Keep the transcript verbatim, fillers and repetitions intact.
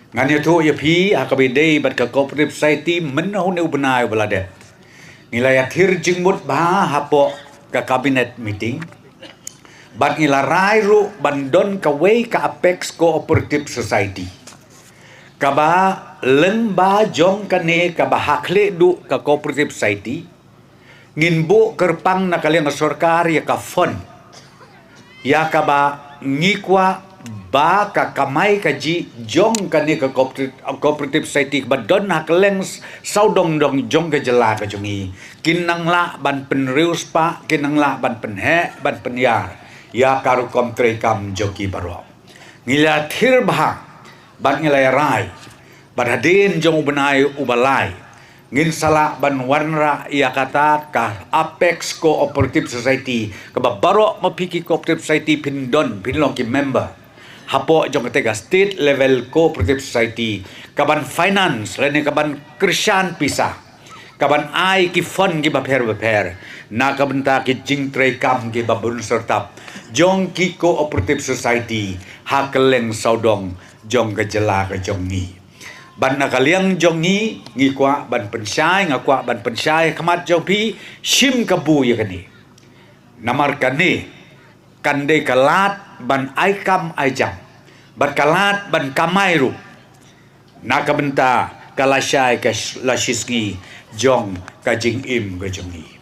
Ngan ïathuh ïa phi ha kaba ïadei bad ka Cooperative Society mynno une u bnai uba la dep. Ngi la ïathir jingmut bha hapoh ka cabinet meeting bad ngi la rai ruh ban don kawei ka Apex Cooperative Society. Kaba lyngba jong kane kaba ha khlieh duh ka Cooperative Society, ngin buh kyrpang na ka liang ka sorkar ïa ka fund ïa kaba ngi kwah ba ka kamai kajih jong kane ka Cooperative, Cooperative Society kaba don ha kylleng sawdong dong jong ka jylla ka jong ngi kin nang lah ban pynriewspah, kin nang lah ban pynheh, ban pynïar ïa ka rukom treikam jong ki baroh. Ngi la ïathir bha bad ngi la ïarai bad hadien jong u bnai uba lai ngin sa lah ban wanrah ïa kata ka Apex Cooperative Society kaba baroh ma phi ki Cooperative Society phin don, phin long ki member hapoh jong kata ka State Level Cooperative Society kaban finance lane kaban kyrshan pisa, kaban ai ki fund kiba pher bapher na ka bynta ki jingtreikam kiba bun syrtap jong ki Cooperative Society ha kylleng sawdong jong ka jylla ka jong ngi. Bad na ka liang jong ngi, ngi kwah ban pynshai, nga kwah ban pynshai ha khmat jong phi, shim kabu ïa kane. Namar kane kan dei ka lad ban ai kam ai jam bad ka lad ban kamai ruh na ka bynta ka lashai ka sh- lashisngi jong ka jingim ka jong ngi.